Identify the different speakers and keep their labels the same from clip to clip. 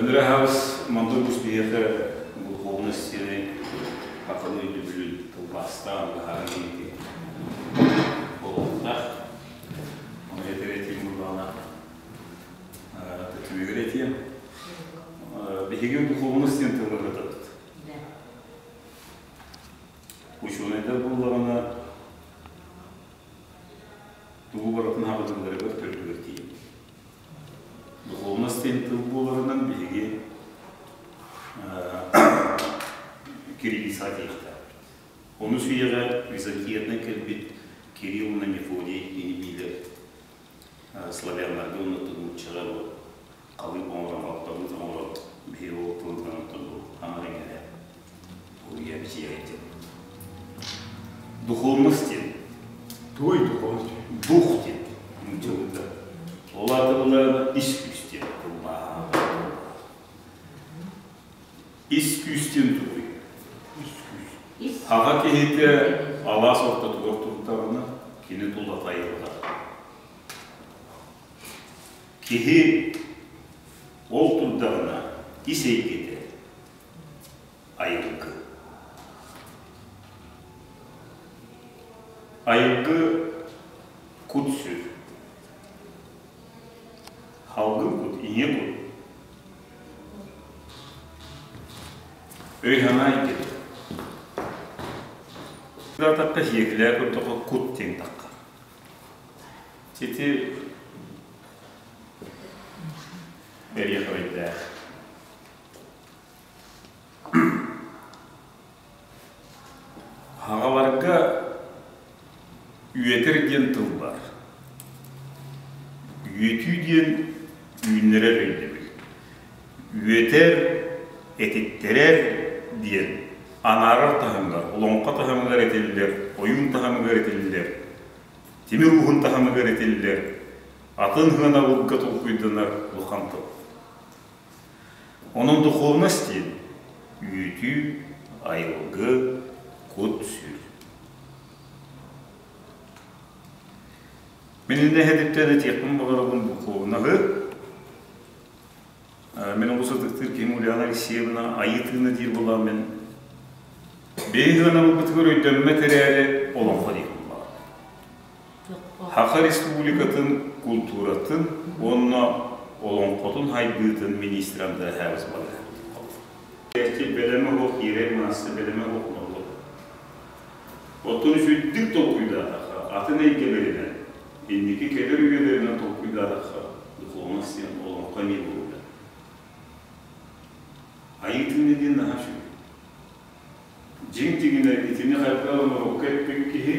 Speaker 1: Нөрэ-хаус мандыр бус биһиэхэ духовность диэни хаханы өйдөбүлүн тылбаастаан быһааран киһити буолуохтаах. Ону этэр этиим буоллаҕына түмүгэр этиэм. Биһиги духовность диэн тылы ырытабыт. Учуонайдар буоллаҕына тугу барытын аҕалыыларыгар төрдүгэр тиийэбит. Духовность диэн тыл буоларынан биһиги кириллицаҕа тиийиэхтээхпит. Онус үйэҕэ Византияттан кэлбит Кирилл уонна Мефодий ини-биилэр славяннарга уонна нууччаҕа бу халыып оҥорон, алтабыт оҥорон биһиги ол тылынан оттон бу аҥар эҥэрэ уруйа бичигэ диэн. Духовность диэн.
Speaker 2: Туой духовность?
Speaker 1: Дух диэн нууччалыыта. Ол аата буларына ис күүс диэн тылбааһа. Ис күүс диэн тугуй?
Speaker 2: Ис күүс.
Speaker 1: Аҕа киһитэ алаас ортотугар турдаҕына, кини тулата айылҕа. Киһи ол турдаҕына ис эйгэтэ айылгы. Айылгы кут-сүр. Халгын кут, ийэ кут. Өй-санаа эйгэтэ. Тахха сиэкилээ көрдөххө кут диэн тахха. Сити эриэхэбэйдээх. Аҕаларга үөтэр диэн тыл баар. Үөтүү диэн үүннэрэр өйдөбүл. Үөтэр, этиттэрэр диэн анаарар таһымҥар, олоҥхо таһымыгар этиллэр, ойуун таһымыгар этиллэр, тимир ууһун таһымыгар этиллэр, атын сыанабылга толкуйданар улахан тыл. Онон духовность диэн үүтүү, айылгы, кут-сүр. Мин иннэ эһэтиттэн этиэхпин баҕарабын духовноһы. Мин олус ытыктыыр киһим Ульяна Алексеевна айыы тыына диир буолан мин бэйэ сыанабылбытыгар өйдөммөт эрээри олоҥхо диир буоллаҕым. Саха Республикатын култууратын уонна олоҥхотун хайдыытын министрэ Андрей балыһа. Бэлэмэ суох киирэр маасса бэлэмэ суох норуот. Оттон үчүгдүк толкуйдаатахха, атын эйгэлэринэн, инники кэлэр үйэлэринэн толкуйдаатахха, духовность диэн олоҥхо эмиэ буолуо. Айыы тыына диэн наһаа үчүгэй. Дьиҥ дьиҥинэ итини хайдах норуокка эппит киһи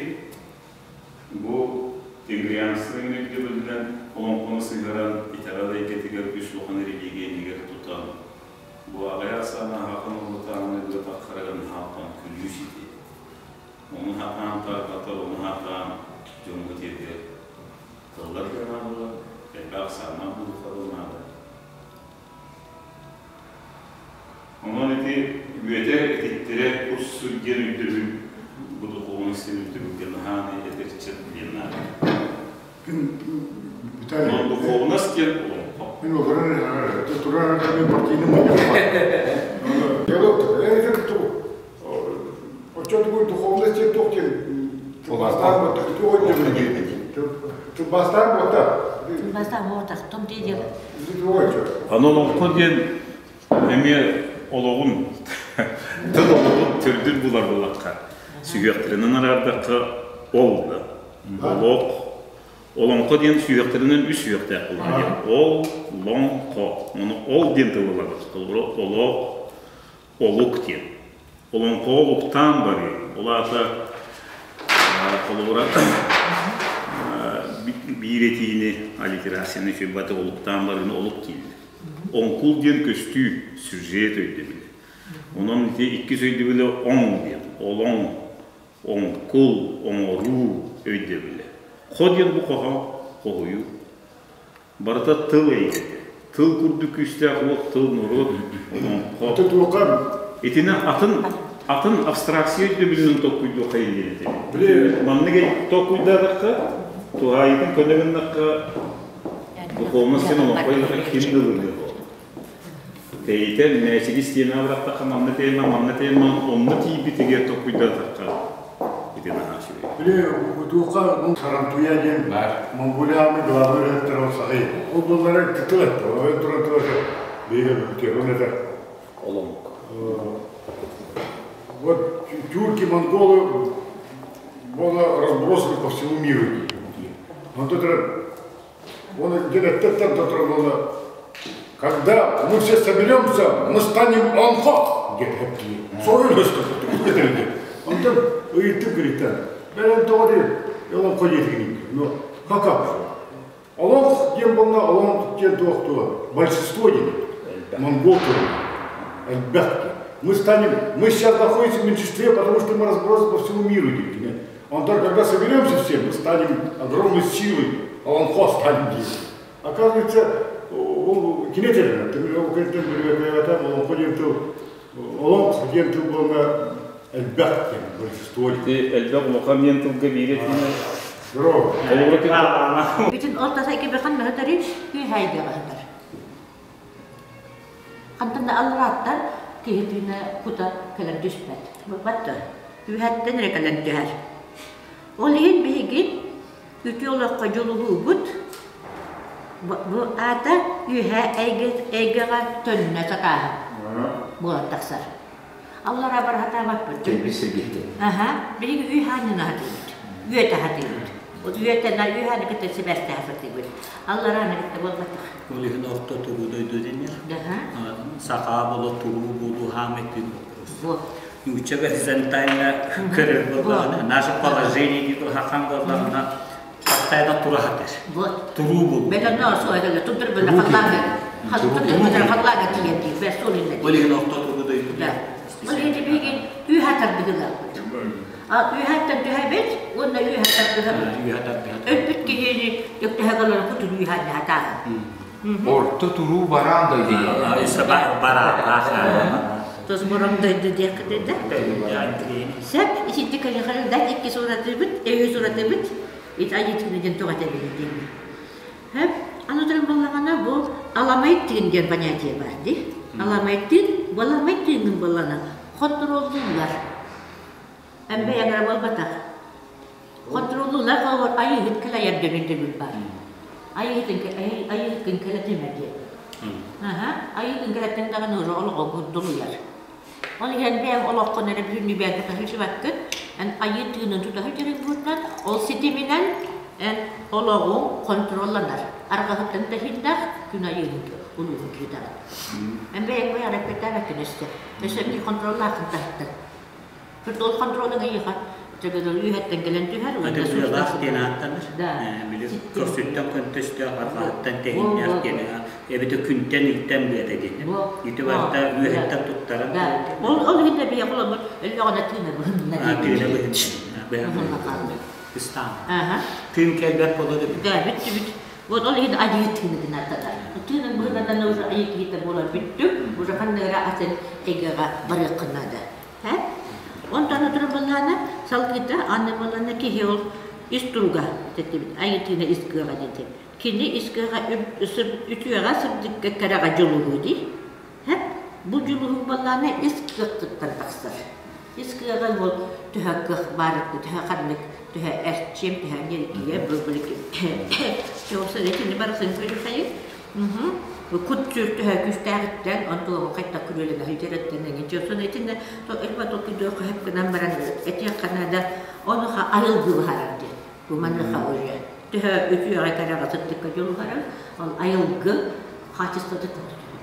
Speaker 1: бу тенгрианство өйдөбүлүнэн олоҥхону сыһыаран итэҕэл эйгэтигэр үс улахан религия иннигэр тутан бу аҕыйах санааһахан олутааҥҥа ыатаххарыгар наһаалтан күлүү сити. Ону сатаан тарҕатар, ону сатаан дьоҥҥо тиэрдэр тыллар да наадалар, элбэх ахсааннаах буолуохтара наада. Онон ити үөтэр этиттэрэ кус диэн өйдөбүл бу духуобунай сир өйдөбүлгэ наһаа этэрчэ диэн наада.
Speaker 2: Виталий,
Speaker 1: духуобунас диэн олоҥхо.
Speaker 2: Мин олорон турар мен партийный мунньах. Оччотугар духовность диэн туох диэн тылбаастаан буотта туох өйдөбүл тылбаастаан буотта
Speaker 3: Тылбаастаан буотах том диэн
Speaker 1: Аны олоҥхо диэн эмиэ олоҕун тыл олоҕун төрдүн булар буоллахха сүһүөхтэринэн араардахха ол да олох олоҥхо диэн сүһүөхтэринэн үс сүһүөхтээх буолар диэн ол лоҥхо ону ол диэн тылы ылабыт холобура олох олук диэн. Олоҥхоҕо олуктаан барыы, ол аата холобура биир этиини аллитерацияны үчүгэйбаты олуктаан барыыны олук дииллэр. Оҥкул диэн көстүү, сюжет өйдөбүлэ. Онон ити иккис өйдөбүлэ оҥ диэн, олоҥ, оҥкул, оҥоруу өйдөбүлэ. Хо диэн бу хоһоон, хоһуйуу. Барыта тыл эйгэтэ. Тыл курдук күүстээх уот тыл норуот олоҥхо. Итини атын атын абстракция өйдөбүлүнэн толкуйдуохха диэн этэ. Маннык толкуйдаатахха, туһаайытын көнө гыннахха. Духовность син олоҥхо ыһыаҕа ким да ылыныа буолла. Тэйитэн мээчиги истиэнэҕэ бырахтахха манна тиэйэн манна тиэйэн онно тиийбитигэр толкуйдаатахха ити наһаа үчүгэй.
Speaker 2: Били туохха Сарантуя диэн Монголияны главный редактор ол сахай. Ол буоллара тыл этте. Ол туран тыл биһиги бүтүөр этэр.
Speaker 1: Олоҥхо.
Speaker 2: Вот тюрки, монголы было разбросаны по всему миру. Он тут он где-то было. Когда мы все соберемся, мы станем Анхо, где-то Он там ыйытып говорит, мен тоҕо олоҥхо диэтигин. Ну, как? Олоҥх диэн буолла, олоҥх диэн туох туох. Большинство диэн. Монгол Элбэх. Мы станем, мы сейчас находимся в меньшинстве, потому что мы разбросаны по всему миру. Он только когда соберемся все, мы станем огромной силой, Олонхо станем делать. Оказывается, кинетелер, олоҥхо диэн тыл, олоҥх диэн тыл буолла элбэх диэн большинство.
Speaker 1: Ити элбэх улахан диэн тылга биир этиини
Speaker 2: Здорово.
Speaker 1: Холобура
Speaker 3: Бүтүн ол таса икки хан мөһөтөрү күүһэйгэ баһытар. Хантан да алларааттан киһи тыына кута кэлэн түспэт. Батта. Үһэттэн эрэ кэлэн түһэр. Ол иһин биһиги үтүө олоххо дьулуһуубут бу аата үөһэ эйгэҕэ төннө сатааһын буолан тахсар. Аллара барахатаабаппыт.
Speaker 4: Кэлбит сиргиттэн.
Speaker 3: Аха, биһиги үһаанньын аһатыыбыт. Үөт аһатыыбыт. Үөтэн үһааны кытта сибээстэһэ сатыыбыт. Алларааны кытта буолбатах.
Speaker 5: Ол иһин орто туруу дойду дэнэр. Саха боло туруу буолуу хаамайтын вопрос. Нуучча горизонтально көрөр буоллаҕына, наше положение диир хахан буоллаҕына, постоянно турахатар.
Speaker 3: Вот.
Speaker 5: Туруу буолуу.
Speaker 3: Бэлэнэ осуо тутар бөлө халлаага. Хастар бөлө халлаага тиийэн диир. Бэс суол иннэ.
Speaker 5: Ол иһин орто туруу дойду.
Speaker 3: Да. Ол иһин биһиги үһэ тардыгыларбыт. А үһэттэн түһэбит уонна үһэ тардыһабыт.
Speaker 5: Үһэ тардыһабыт.
Speaker 3: Өлбүт киһини өктөһөгалары кутун үһэ хатааһын.
Speaker 4: Орто туруу бараан дойду.
Speaker 5: Бараан.
Speaker 3: Тос бором дойду диэххэ да. Сеп итинти кэлэхэрин икки суратыбыт, өйү суратыбыт, ит айытыны диэн тоҕо этэбин диэн. Хэп, аны боллаҕына бу аламай тыын диэн понятие бар ди. Аламай тыын, бу аламай тыынын боллана контроллуулар. Эмбэ яңара болбатах. Контроллуулар холор айыһыт кэлэйэр дөнүн бар. Айыһытын айыһытын кэлэтиме диэн. Аха, айыһытын кэлэттин даҕаны уже олоҕо гурдулуйар. Ол иһэн бэйэм олоххун эрэ бүтүннүү бэйэҥ тута сылдьыбаккын, эн айыы тыынын тута сылдьарыҥ быһыытынан, ол ситиминэн эн олоҕуҥ контролланар. Арҕаһыттан тэһииннээх күн айыыһын улууһун киһитэ. Эн бэйэҥ бэйэҕэр эппиэттээбэккин өссө. Өссө биир контроллааххын таһыттан. Ол контролуҥ эйиэхэ үһэттэн кэлэн түһэр.
Speaker 5: Ыалаах диэн ааттанар. Били көрсүттэн көнтөстөөх арҕаһыттан тэһииннээх диэн эбитэ күнтэн илтэн быата диэн. Ити барыта үөһэттэн туттаран.
Speaker 3: Ол ол иһин биһи холобур өллөҕүнэ тыына быһынна
Speaker 5: Тыына быһынна. Ыстаан. Тыын кэлбэт боло да.
Speaker 3: Да, бүттү бүт. Вот ол иһин айыы тыыны гынаттата. Тыынын быһыннан уже айыы киһитэ буолар бүттү. Уже ханныгыра атын эйгэҕэ барыаххынада. Онтон отыран боллаана салгыта анны боллаана киһи ол ис туруга теттибит айыы тыына ис кыаҕа диэтим. Кини ис кыаҕа үтүөҕэ сырдыкка кэрэҕэ дьулуһуу дии. Бу дьулуһуу боллаана ис кыахтыттан тахсар. Ис кыаҕа ол төһө кыах баарытты, төһө ханнык, төһө эрчим, төһө энергия, бұл Жоқса итини барысын көрүхайы. Кут сүр төһө күстээҕиттэн, онтуоҕу хайта күрүөлэнэ сылдьарыттан эҥин. Жоқсон итиннэ элбэ толкуйдуох хөп гынан баран этиэх канада онуха айылгы быһарар диэн. Бу маныха уже төһө үтүөҕэ кэрэҕэ сырдыкка дьулуһарар, ол айылгы качествоты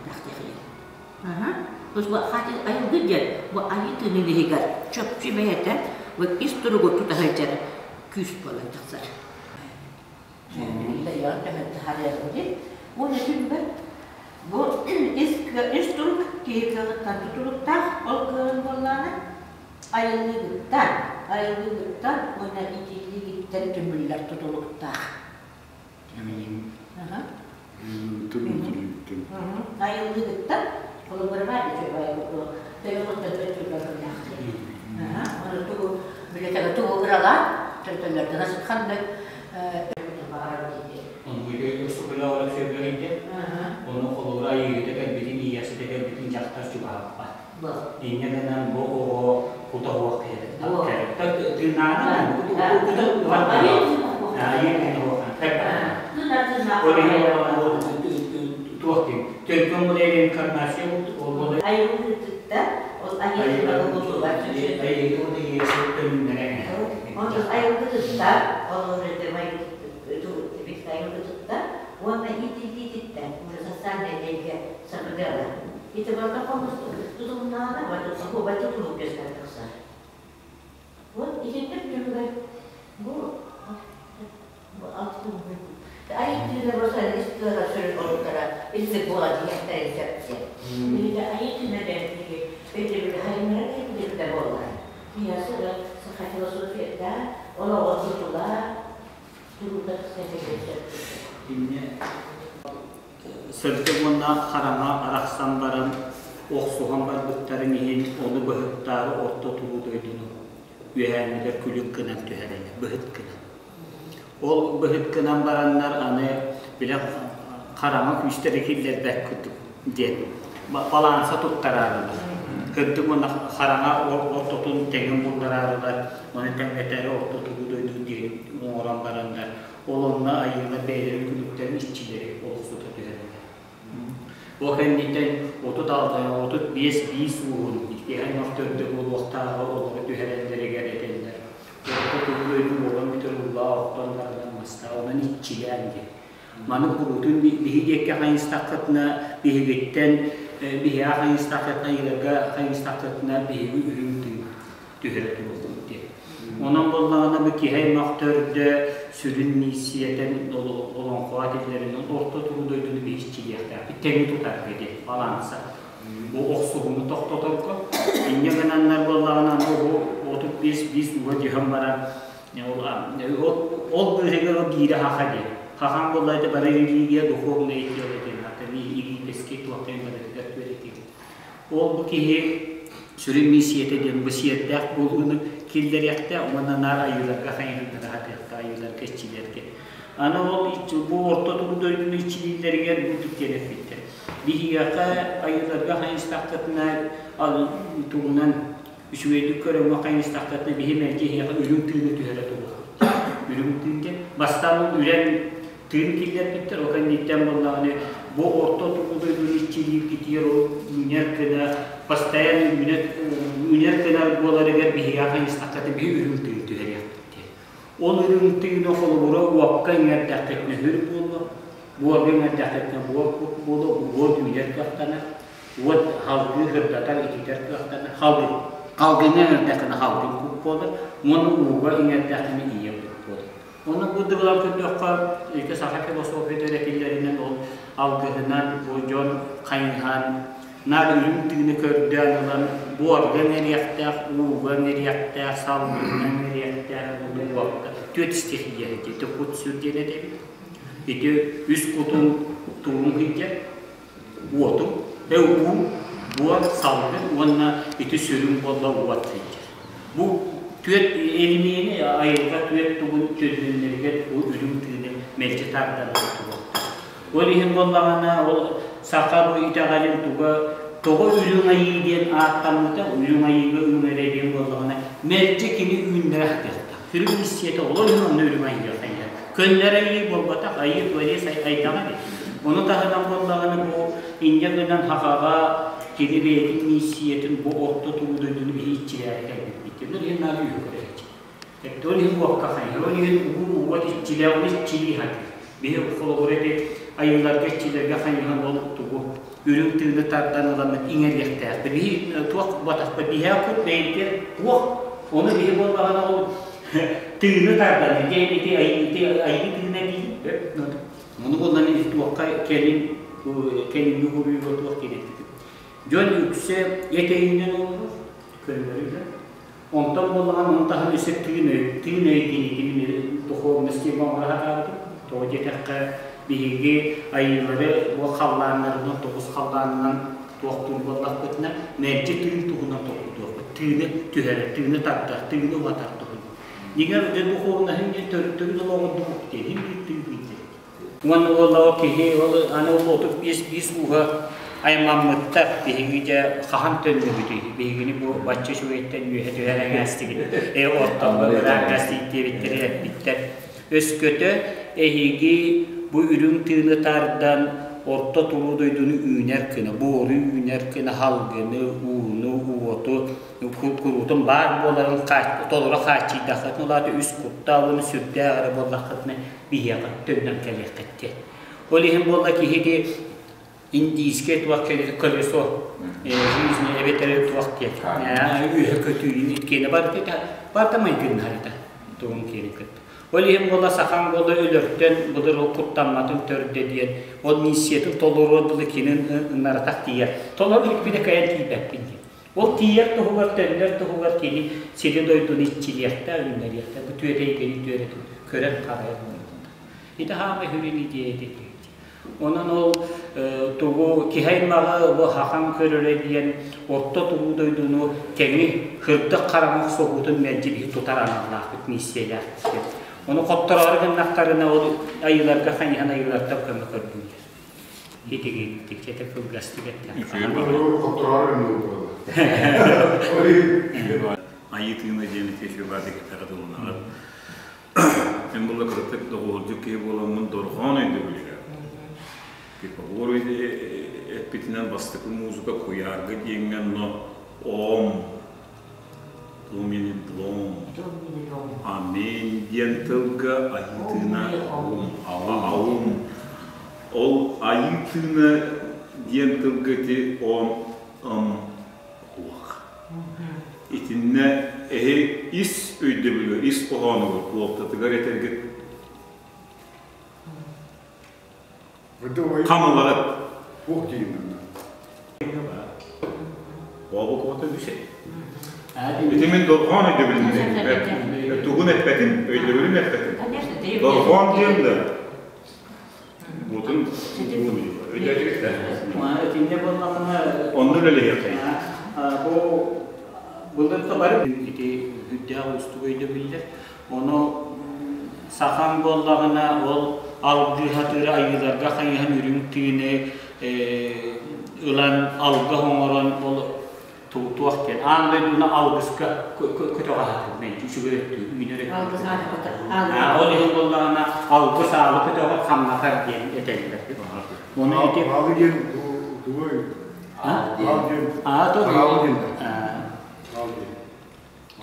Speaker 3: тахтыхыйа. Бу айылгы диэн бу айыы тыынын иһигэр чопчу бэйэтэ вот ис туругу тута сылдьар күүс буолан тахсар. Бу ис турук киһи кыаҕыттан тутулуктаах, ол кыаҕын буоллаҕына айыллыгыттан, айыллыгыттан уонна итиилигиттэн түмүллэр тутулуктаах. Айыллыгыттан, холобура төйөҕүттэн өттүллэр Оны тугу билетеге тугу ыралаан, төлөлөрдөн асытханнык баҕарар дии.
Speaker 5: Өксөкүлээх Өлөксөйгө Ону холобура айыыта кэлбитин, ийэситэ кэлбитин дьахтар чугаһаппат. Инньэ гынан бу оҕо кута уох киһи. Тыыннаана кута Туох диэн Төлкөн бұл реинкарнация ол
Speaker 3: Айылгытытта ол айылгытытта ол айылгытытта уонна ититититте уже социальная эйгэ сабыдыала. Ити барыта тутулуннаҕына бу тутулук үөскээн тахсар. Вот итинник түмүгэр бу айыы тыына болса истора сүрүн олуктара итинник буола диэхтэрин сөп. Билиги айыы тыына диэн өйдөбүлү хайыннара кэлбитэ буолар. Киһиэхэ саха философията, олоҕо тутула, турута сөп.
Speaker 5: Инне сырдык уонна хараҥа арахсан баран охсуһан барбыттарын иһин ону быһыттаары орто туруу дойдуну үөһээҥҥилэр күлүк гынан түһэрэллэр, быһыт гынан. Ол быһыт гынан бараннар аны бile хараҥа күүстэри киллэрбэт курдук диэн баланса туттараарылар. Кырдык уонна хараҥа ортотун тэҥин буллараарылар, ону тэҥнэтээри орто туруу дойду диэн оҥорон бараннар, ол онно айыылар бэйэлэрин күлүктэрин иччилэри олохсута түһэрэллэр. Ол кэнниттэн 36, 35 биис ууһун иккиһэн төрдө буолуохтааҕы олору түһэрэллэригэр этэллэр. Орто туруу дойду буолан бүтэр уулаах оттон барынан мастаа, онон иччилээн диэн. Маны куруутун биһи диэкки хайыстаххытына биһигиттэн биһиэхэ хайыстаххытына ыйарга хайыстаххытына биһиги үрүҥ тыын түһэрэ туруохпут диэн. Онон буоллаҕына бу киһи аймах төрдө сүрүн миссиятын олоҥхоҕо этиллэринэн орто туруу дойдуну биһи иччилиэхтээхпит тэҥи тутарга диэн баланса. Бу охсуһууну тохтоторго инньэ гынаннар буоллаҕына бу 35 биис ууга түһэн баран ол быыһыгар ол биирэ хаха диэн. Хахан буолла это бары религия духовное тело диэн аата египетский туохтан барытыгар түөрэтиги. Ол бу киһи сүрүн миссията диэн бу сиэрдээх буолууну киллэриэхтэ уонна наар айыыларга хайыһыннара сатыахта айыыларга иччилэргэ. Аны ол бу орто туруу дойдуну иччилииллэригэр бу диэн эппиттэр. Биһиэхэ айыыларга хайыстаххытына тугунан үчүгэйдик көрөҥҥө хайыстаххытына биһи мэлдьи эһиэхэ үрүҥ тыыны түһэрэ туруохпут. Үрүҥ тыын диэн бастаан ол үрэн тыын киллэрбиттэр, ол кэнниттэн буоллаҕына бу орто туруу дойдуну иччилииргитигэр ол үүнэр гына постоянно үүнэр үүнэр гынар буоларыгар биһиэхэ хайыстаххытына биһи үрүҥ тыын түһэриэхпит диэн. Ол үрүҥ тыына холобура уокка иҥэрдэххитинэ үр буолуо, буорга иҥэрдэххитинэ буор кут буолуо, уот үүнэр кыахтанар, уот халгыы сырдатар, ититэр кыахтанар, халгын халгыҥҥа иҥэрдэххинэ халгын кут буолар, уонна ууга иҥэрдэххинэ ийэ кут буолар. Онно бу дылан көрдөххө, ити саха философията этиллэринэн ол алгыһынан бу дьон хайыһан наар үрүҥ тыыны көрдөөн ылан буорга иҥэриэхтээх, ууга иҥэриэхтээх, салгыҥҥа иҥэриэхтээх уокка түөрт стихия ити кут-сүр диэн этэбит. Ити үс кутун тугун сылдьар уотун, уу, буор, салгын уонна ити сүрүн буолла уот сылдьар. Бу түөрт элимиэни айылҕа түөрт тугун төллүннэригэр бу үрүҥ тыыны мэлдьи тардан туруохтаах. Ол иһин буоллаҕына ол саха бу итэҕэлин туга тоҕо үрүҥ айыы диэн ааттаммыта, үрүҥ айыыга үҥэрэ диэн буоллаҕына мэлдьи кини үүннэрэ сатыахтаах. Сүрүн миссията ол иһин онно үрүҥ айыыга хайыһар. Көннөрү айыы буолбатах, айыы творец айдаҕа эбит. Ону таһынан буоллаҕына бу инньэ гынан сахаҕа кини бэйэтин миссиятын бу орто туруу дойдуну биһи иччилээри кэлбиппит. Ол иһин наар үһү көрөөччү. Ол иһин уокка хайыһар, ол иһин уу уот иччилээх, ол иччилии сатыыр. Биһи холобура ити айыыларга иччилэргэ хайыһан ол тугу үрүҥ тыыны тардан ыламмыт иҥэриэхтээхпит. Биһи туох батахпыт биһээ кут бэйэтигэр туох ону биһи буоллаҕына ол тыыны тардан диэн ити айыы тыына диир. Ону буоллан ити туохха кэлин кэлиҥҥи уһуруйга туох диэн эппитим. Дьон үксэ эт өйүнэн олорор, көннөрүлэр. Онтон буоллаҕына ону таһынан өссө тыын өй, тыын өй диэн ити мин духовность диэн оҥоро сатаабытым. Тоҕо диэтэххэ, биһиги айыылары бу халлааннарынан, тоҕус халлаанынан туохтуур буоллахпытына, мэлдьи тыын туһунан толкуйдуохпут. Тыыны түһэрэр, тыыны тардар, тыыны уһатар туһунан. Дьиҥэр, дьэ духовноһын диэн төрүттэрин олоҕун дуух диэн, иһин биир тыын биирдэр. Уонна уоллаҕа киһи ол аны ол 35 ууһа аймаммыттар биһиги дьэ хаһан төннүбүтүй биһигини бу бачча үчүгэйтэн үөһэ түһэр эҥээстигит э ортолго ыраах диэбиттэрин эппиттэр өскөтө эһиги бу үрүҥ тыыны тардан орто туруу дойдуну үүнэр гына буору үүнэр гына халгыны ууну уоту куруутун баар буоларын толору хааччыйдаххытына ол аата үс куттаах уонна сүрдээх эрэ буоллаххытына биһиэхэ төннөн кэлиэххит диэн. Ол иһин буолла киһи ити индийскэй туох кэлэр колесо жизни эбэтэр туох диэн үөһэ көтүүнү иккиэнэ барыта барыта майгыннаһар этэ тугун киэрин кытта. Ол иһин буолла сахаҥ буолла өлөртөн былыр ол куттамматын төрдө диэн ол миссиятын толоруор дылы кинин ынаратах тиийэр. Толору иликпинэ кыайан тиийбэппин диэн. Ол тиийэр туһугар, төннөр туһугар кини сири-дойдуну иччилиэхтээх, үүннэриэхтээх, бу түөтэйгэни түөрэтин көрөн-харайан олорбута. Ити хаамай сүрүн идеята ити. Онон ол тугу киһи аймаҕы бу хахан көрөрө диэн орто туруу дойдуну кэҥи кырдык хараҥа охсуһуутун мэлдьи биһи тутар аналлаахпыт миссиялаахпыт. Ону хоттороору гыннахтарына ол айыыларга хайыһан айыылартан көмө көрдүүллэр. Итигиттик это кылгастык эттэххэ.
Speaker 1: Айыы тыына диэн фестивальга тылынарат. Мен була кырытык доҕуһурдук киһи буоламмын дорҕоон өйдөбүлүгэр. Пифагор эппитинэн бастакы музыка куйаарга диэҥҥэ но ом Тумин длом Аминь диэн тылга айыы тыына аум аум ол айыы тыына диэн тылга ити ом ым уох итиннэ эһи ис өйдөбүлү ис хоһоонугар куолтатыгар этэргит Хамалаҕыт.
Speaker 2: Туох диигин
Speaker 1: Оҕо куота үсэ. Ити мин дорҕоон өйдөбүлүн тугун эппэтим, өйдөбүлүн эппэтим. Дорҕоон диэн да бутун өйдөөтүгүт да.
Speaker 5: Итинне буоллаҕына
Speaker 1: Онно үлэлэһиэххэ.
Speaker 5: Бу былыр да бары ити үрдээх уустук өйдөбүллэр. Ону сахаҥ буоллаҕына ол алгыһатыыр айыыларга хайыһан үрүҥ тыыны ылан алгыс оҥорон ол туох диэн аан дойдуну алгыска көтөҕөһөтүн мэлдьи үчүгэй өттү үүнэр өттү ол иһин буоллаҕына алгыс аалы көтөҕөр хамнатар диэн этэллэр
Speaker 2: ону ити аалы диэн тугуй аал диэн аалы диэн аал диэн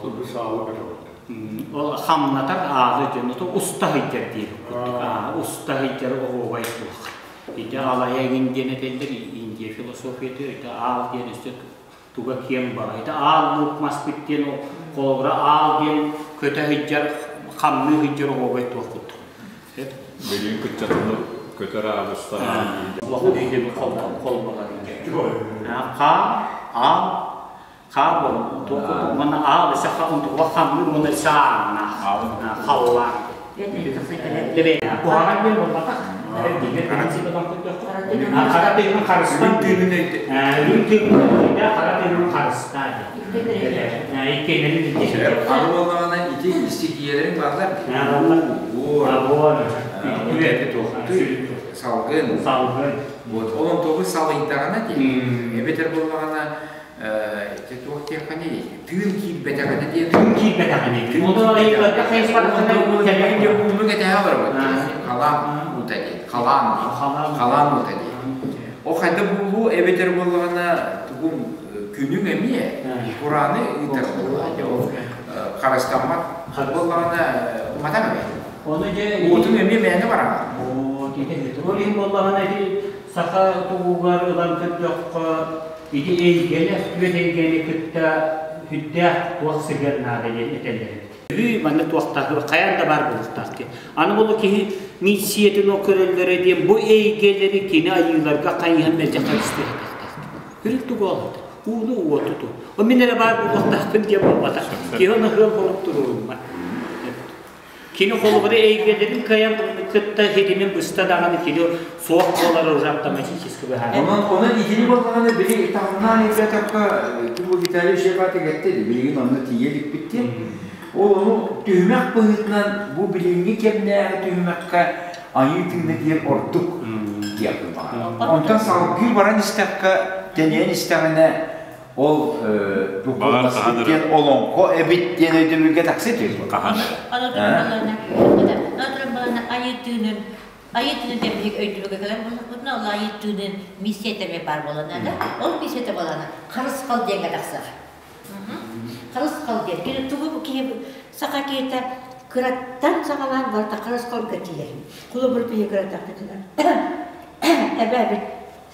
Speaker 2: Алгыс аалы көтөҕөр.
Speaker 5: Ол хамнатар аалы диэн, ото уста сылдьар диир курдук. Уста сылдьар оһуобай туох. Ити алайа эҥин диэн этэллэр Индия философията, ити аал диэн өссө туга киэҥ баҕа. Ити аал луук маспыт диэн холобура аал диэн көтө сылдьар, хамныы сылдьар оһуобай туох курдук.
Speaker 1: Билигин кыччатыны көтөр аал устар аал
Speaker 5: Улахан өйдөбүл холбоһор. Хаа, аал, Хаа буолан, уонна аал өссө онтуга хамныыр уонна өссө ааҥнаах, халлаан. Куһаҕан диэн буолбатах. Хара тыынын харыстан үрүҥ тыынын хара тыынын харыстаа иккиэннэрин
Speaker 4: Аны буоллаҕына ити иститиэлэриҥ бааллар.
Speaker 5: Буор.
Speaker 4: Салгын.
Speaker 5: Салгын.
Speaker 4: Вот ол онтугу салыйдаҕына дии. Эбэтэр буоллаҕына ити туох диэххиний тыын киирбэтэҕинэ диэн
Speaker 5: тыын киирбэтэҕинэ
Speaker 4: ууну кэтэһэ олоробут халаан уута диэн халаан халаан уута диэн ол хайда буолуо эбэтэр буоллаҕына тугум күнүҥ эмиэ курааны ыытар буолла ол харыстаммат буоллаҕына уматан эбит
Speaker 5: ону дьэ
Speaker 4: уотуҥ эмиэ мээнэ бараҕа
Speaker 5: ол иһин буоллаҕына ити саха тугугар ылан көрдөххө Ити эйгэлээх түөрт эйгэни кытта сүрдээх туох сыһыан наада диэн этэллэр эбит. Үһү манна туохтаах хайаан да баар буолуохтаах диэн. Аны бу киһи миссиятын ол көрөллөрө диэн бу эйгэлэри кини айыыларга хайыһан мэлдьи харыстыах этиэхтээх. Үрүт тугу олордо? Ууну уоту ту. О мин эрэ баар буолуохтаахпын диэн буолбатах. Киһи ону ыал буолуп туруоруммат. Кини холобура эйгэлэрин кыайан кытта ситимин быста даҕаны кини суох буолара уже автоматически быһаарар.
Speaker 4: Онон онон итини буоллаҕына били таһымнаан илбэтэххэ бу Виталий Шепатик этте билигин онно тиийэ иликпит диэн. Ол ону түһүмэх быһыытынан бу билиҥҥи кэмнээҕи түһүмэххэ
Speaker 6: айыы тыына диэн ордук диэхпин баҕарабын. Онтон салгыы баран истэххэ, тэнийэн истэҕинэ, ол духуобунас диэн олоҥхо эбит диэн өйдөбүлгэ тахса түһүө.
Speaker 1: Хаһан эрэ.
Speaker 3: Айыы тыынын айыы тыынын диэн биһиги өйдөбүлгэ кэлэр буоллахпытына, ол айыы тыынын миссията эмиэ баар буолана да, ол миссията буолана харысхал диэҥҥэ тахсар. Харысхал диэн. Кини тугу киһи саха киһитэ кыраттан саҕалаан барыта харысхалга тиийэр. Холобур киһи кыратахпытына эбээбит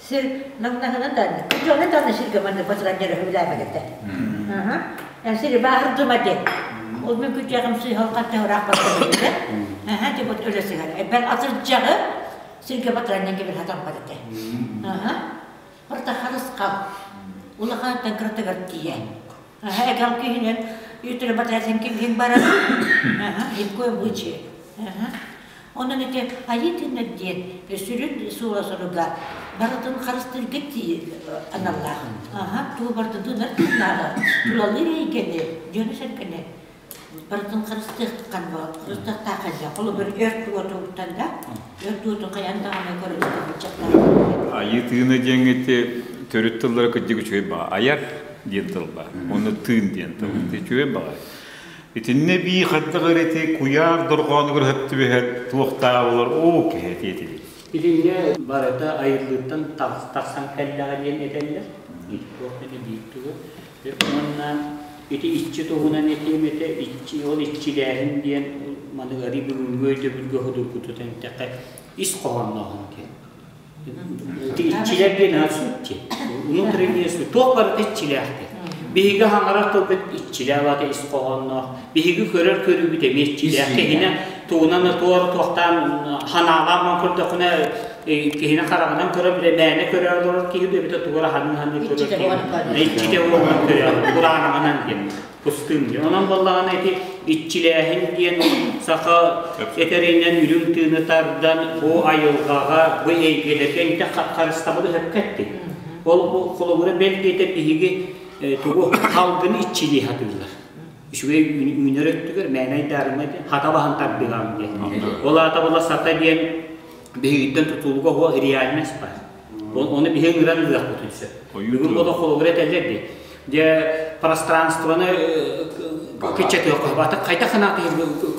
Speaker 3: сир наҥнаһынан даҕаны, дьону даҕаны сиргэ маннык батыран дьөрөһүлээбэт этэ. Сири бааһырдыма диэн. Ол мин күтүөҕүм сыыһалҕатта ыраах барда Аха, типа өлө сыһар. Бэл атырдьаҕы сиргэ батыран кэбир хатаммат этэ. Аха. Барыта харысхал. Улахантан кыратыгар тиийэ. Аха, эгэл киһинэн үтүрэ батыратын ким барар. Аха, ни в коем случае. Аха. Онон ити айыы тыынар диэн сүрүн суола соруга барытын харыстыырга аналлаах. Аха, тугу барытын тыынар тыыннааҕы, тулалыыр эйгэни, дьону-сэргэни барытын харыстыахтахан харыстыахтаах элбэх. Холобур, өрт уотуттан да, өрт уотун хайаан даҕаны көрөн сылдьахтаах.
Speaker 1: Айыы тыына диэҥҥити төрүт тыллара кырдьык үчүгэй баҕа. Айар диэн тыл баар. Уонна тыын диэн тыл. Үчүгэй баҕа. Итиннэ эбии хайдах эрэ ити куйаар дорҕоонугар сөп түбэһэр туохтааҕа буолар оо киһи этиэ этибит.
Speaker 5: Итиннэ барыта айыллыыттан тахсан кэллэҕэ диэн этэллэр. Ити туох эмэ биир тугу. Уонна ити иччи туһунан этиэм этэ, иччи ол иччилээһин диэн маны арый бүгүҥҥү өйдөбүлгэ судургутутан эттэххэ ис хоһооннооһун диэн. Ити иччилэр диэн аат суть Внутренние суть. Туох барыта иччилээх диэн. Биһиги хаҥарар тылбыт иччилээх аата ис хоһоонноох. Биһиги көрөр көрүүбүт эмиэ иччилээх. Киһини тугунан туор туохтаан ханаалаан көрдөххүнэ киһини хараҕынан көрө билэ мээнэ көрө олорор киһи эбитэ тугу эрэ ханыы-ханыы көрөр киһи иччитэ уолунан көрө кураанаҕынан диэн пустым диэн. Онон буоллаҕына ити иччилээһин диэн саха этэринэн үрүҥ тыыны тардан бу айылҕаҕа, бу эйгэлэргэ интэ харыстабылы сөпкө эттин. Ол холобура бэл диэтэ биһиги тугу халгыны иччилии сатыыллар. Үчүгэй үүнэр өттүгэр мээнэ айдаарыма диэн хата баһан тардыһам диэн. Ол аата була сата диэн биһигиттэн тутулуга уо реальность бар. Ону биһи ыҥыран ылыахпытын сөп. Бүгүн буола холобура этэллэр дии. Дьэ пространствоны кыччатыахха сөп. Ата хайдах санааты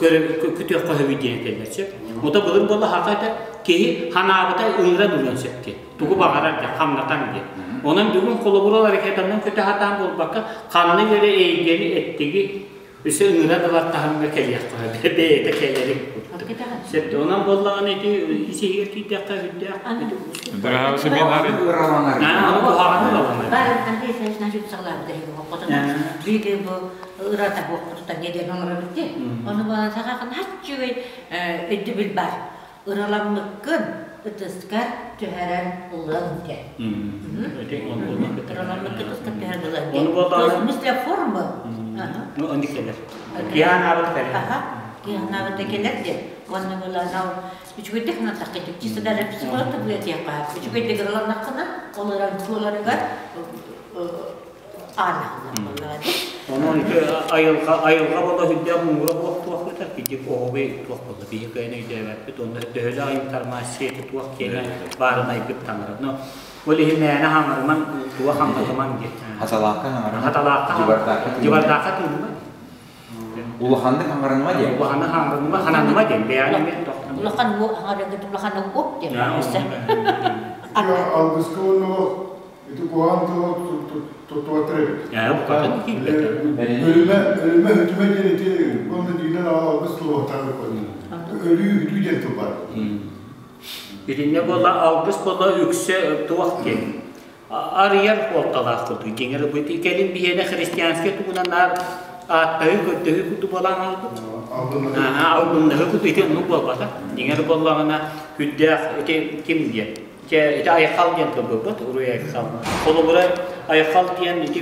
Speaker 5: күтүөххэ сөбүй диэн этэллэр сөп. Ота былыр буола хака этэ киһи ханаабыта ыҥыран ылыан сөп диэн. Тугу баҕарар диэн, хамнатан диэн. Онон бүгүн холобура ракетанан көтө сатаан буолбакка, ханнык эрэ эйгэни эттиги Өссө ыҥыра да бар таһымҥа кэлиэххэ бэйэтэ кэлэрин курдук. Сөп онон буоллаҕына ити ис иһигэр киирдэххэ үрдээх
Speaker 3: Ону буолан сахахан хаччыгай өйдөбүл бар. Ыраламмыккын ытыскар түһэрэн ылыаҥ диэн. Ыраламмыккын ытыскар түһэрэн ылыаҥ диэн. То есть мысля формы.
Speaker 5: Ну, он кэлэр. Киһи кэлэр.
Speaker 3: Аха. Киһи кэлэр диэн. Уонна буолаанау үчүгэйдик санатахха чисто даже психолог таблетиэххэ үчүгэйдик ыраланнаххына ол ыран туоларыгар
Speaker 5: Онон ити айылҕа айылҕа буола сүрдээх муҥура туох туох бытар кидик оҕобой туох буолла биһи кыайан өйдөөбөппүт онно төһөлөөх информация туох киэнэ баарын айбыт таҥара но ол иһин мээнэ хаҥарыман туга хаҥнатыман диэн
Speaker 6: Хаталаахха хаҥарыма
Speaker 5: хаталаахха
Speaker 6: дьыбардаахха
Speaker 5: дьыбардаахха тыыныма
Speaker 6: улаханнык хаҥарыныма диэн
Speaker 5: улаханнык хаҥарыныма хананыма диэн бэйэҕин эмиэ
Speaker 3: улахан хаҥарыгыт улахан ук диэн
Speaker 2: Алгыска уонна Ити куһаҕан тылы туттубаттар эбит. Өлүмэ, өлүмэ үтүмэ диэн ити уонна диинэн алгыс тылы Өлүү үтүү диэн тыл бар.
Speaker 5: Итиннэ буола алгыс буола үксэ туох диэн арыйар суолталаах курдук дьиҥэр бу кэлин биһиэнэ христианскай тугунан наар ааттаһыы көрдөһүү курдук буолан хаалбыт. Албыннаһыы курдук ити оннук буолбатах. Дьиҥэр буоллаҕына күрдээх ити ким диэн Дьэ, ити айхал диэн тылбыт, уруй айхал. Холобура, айхал диэн ити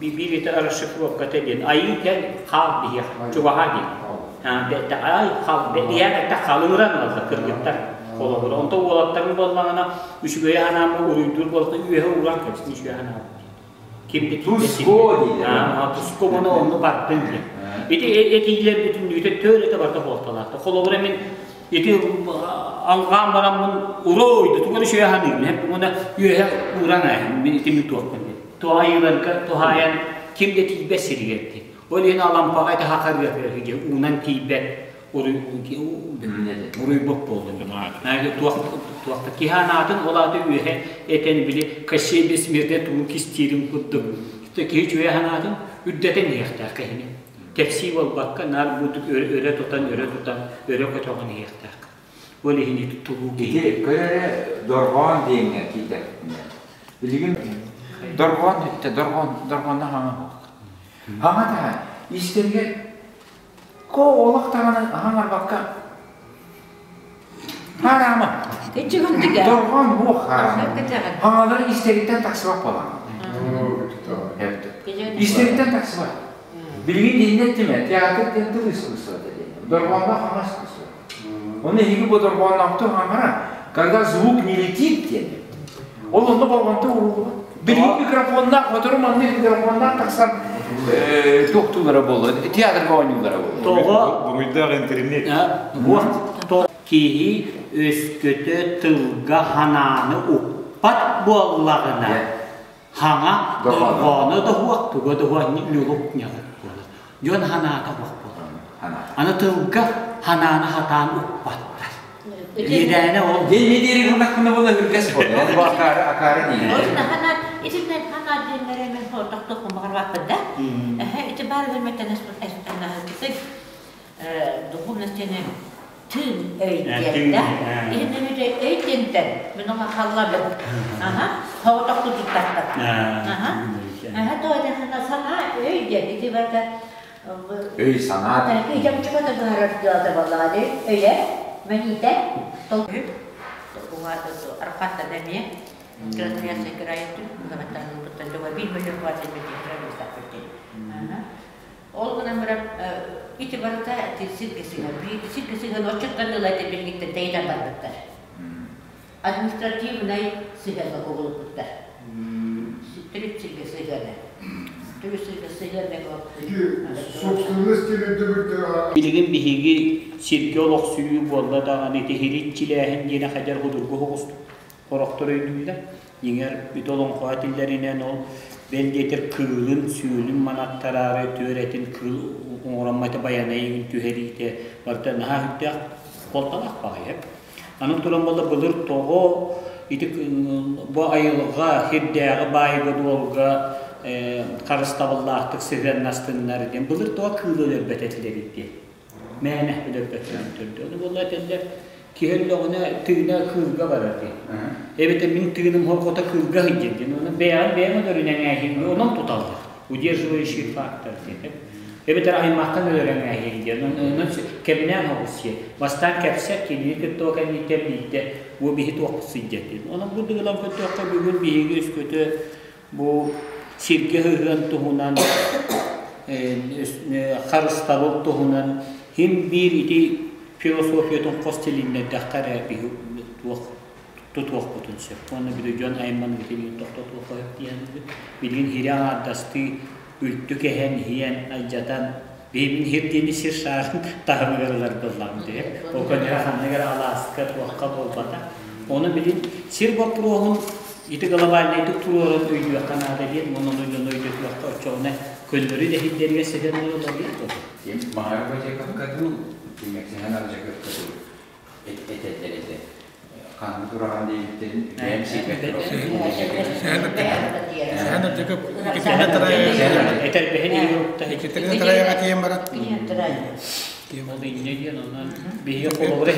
Speaker 5: биир ити расшифровката диэн айыы кэл хаал биһиэх чугаһа диэн. Ай хал биһиэх этэ халыҥыран ылла кыргыттар холобура. Онто уолаттарын буоллаҕына үчүгэйи ханаамы уруйдуур буоллаҕына үөһэ ууран кэбистин үчүгэй ханаабыт диэн. Ким да
Speaker 6: Туско дииллэр.
Speaker 5: Туско буну онну бардын диэн. Ити этиилэр бүтүннүүтэ төөрөтө барда буолталаахта. Холобура мин. Ити алҕаан бараммын урой тугу эрэ үчүгэй саныыбын эп уонна үөһэ ууран ааһын мин ити мин туохпун диэн. Туһаайыыларга туһаайан ким да тиийбэт сиригэр диэн. Ол иһин алампаҕа ити хахарыатыгар диэн уунан тиийбэт уруйбут буоллун. Туох туохта киһи анаатын ол аата үөһэ этэн били Кощей бессмертный тугу кистиирин курдук киһи үчүгэй санаатын үрдэтэн иһиэхтээх киһини. Кэпсии буолбакка, наар буутук өрө тутан, өрө тутан, өрө көтөҕөн иһиэхтээх. Ол иһин ити тулуу киһи.
Speaker 6: Ити көр эрэ дорҕоон диэҥҥэ киирдэхпинэ. Билигин дорҕоон бүттэ, дорҕоон, дорҕоонно хаҥа суох. Хаҥа таһа истэригэр ко олох даҕаны хаҥарбакка хараама. Дорҕоон буох хараама. Хаҥалары истэриттэн тахсыбат буолан. Истэриттэн тахсыбат. Билигин иннэ эттим театр диэн тыл искусствота диэн. Дорҕоонноох хаҥа искусство. Оны эһиги бу дорҕоонноохтук хаҥара, когда звук не летит диэн. Ол онно болҕомто ууруллубат. Билигин микрофоннаах, сотору маннык микрофоннаах тахсан туохтуулара буолуо, театрга оонньуулара буолуо.
Speaker 5: Тоҕо
Speaker 1: Буруйдаах интернет.
Speaker 5: Киһи өскөтө тылга ханааны укпат буоллаҕына, хаҥа дорҕооно да суох, туга да суох ньулук ньалык буолар. Дьон ханаата суох буолар. Аны тылга ханааны хатаан укпаттар. Иэдээнэ ол.
Speaker 6: Дьэ диэри гыннахпына була үргэс буолла. Ол акаары акаары диир.
Speaker 3: Хана итиннэ хана диэннэри мен тохтохпун баҕарбаппын да. Ити баар бөлмөттөн духовностьны тыын өй диэн да. Иһиннэ өй диэнтэн мин оҥа халлабын. Аха. Хоҕотохту туттахтар. Аха. Аха тоойдахына санаа өй диэн ити барда
Speaker 6: Өй санаа.
Speaker 3: Ыйдамчыка да быһарар дьыалата буоллаҕа дии. Өйө, мэниитэ, толкуй. Арҕааттан эмиэ Красноярскай кыраайын Улаҕаттан ылбыттан дьоҕо биир мөлүйүөн квартир Ол гынан баран ити барыта сиргэ сыһан, сиргэ сыһан оччоттон ыла ити билиҥҥиттэн тэйитэн барбыттар. Административнай сыһыанга кубулуппуттар. Төрүт сиргэ сыһыана. Төрүт сиргэ сыһыана
Speaker 5: Билигин биһиги сиргэ олохсуйуу буолла даҕаны ити һириччилээһин диэни хадьар худургу соҕустук Сорохтор өйдүүллэр. Дьиҥэр, ити олоҥхоҕо этиллэринэн ол бэл диэтэр кыылын, сүөлүн манаттараары түөрэтин кыыл оҥороммото байанайын түһэриитэ барыта наһаа сүрдээх суолталаах баҕайы. Аны туран буолла былыр тоҕо ити бу айылҕа сирдээҕи баайга-дуолга харыстабыллаахтык сыһыаннастыннар диэн былыр тоҕо кыылы өлөрбөт этилэрий диэн. Мээнэ өлөрбөттөрүн төрдө. Ону буолла этэллэр, киһи өллөҕүнэ тыына кыылга барар диэн. Эбэтэр мин тыыным хорҕото кыылга сылдьар диэн. Ону бэйэҕин бэйэҥ өлөрүнэн ээһиҥҥэ онон туталлар. Удерживающий фактор диэн. Эбэтэр аймаххын өлөрөн ээһиҥ диэн. Онон кэмнээн оҕус сиэ. Бастаан кэпсэт, кинини кытта ол кэнниттэн биирдэ бу биһи туохпут сылдьар диэн. Онон бу дыгылан көрдөххө бүгүн биһиги өскөтө Бу сиргэ ыһыан туһунан, харыстабыл туһунан хим биир ити философиятын хос тилиннэрдэххэ эрэ биһи туох тутуохпутун сөп. Уонна били дьон айманыытын тохтотуохха сөп диэн билигин хири аҥаардастыы үлтү кэһэн, иһийэн, алдьатан биһибин хир диэни сир шаарын таһымыгар ылар буоллаҕым дии. Ол көннөрө ханнык эрэ алааска туохха буолбата. Ону билин сир боппуруоһун Ити глобальнайдык туруоран өйдүөххэ наада диэн уонна ону дьону өйдөтүөххэ оччоҕуна көннөрү да иһиллэригэр ситэн олорор дуо?
Speaker 6: Ким Маһары Бадьакапка дуу, Кимексиһэн Ардьакапка дуу этэллэр этэ. Ханнык ураһан диэбиттэрин бэйэм сиэппэттэр
Speaker 7: Сэһэн Ардьакап Екатерина Тараева
Speaker 5: Этэрбэһин иһин
Speaker 7: Екатерина Тараева тиийэн баран
Speaker 5: Ол инньэ диэн онон биһиги холобура.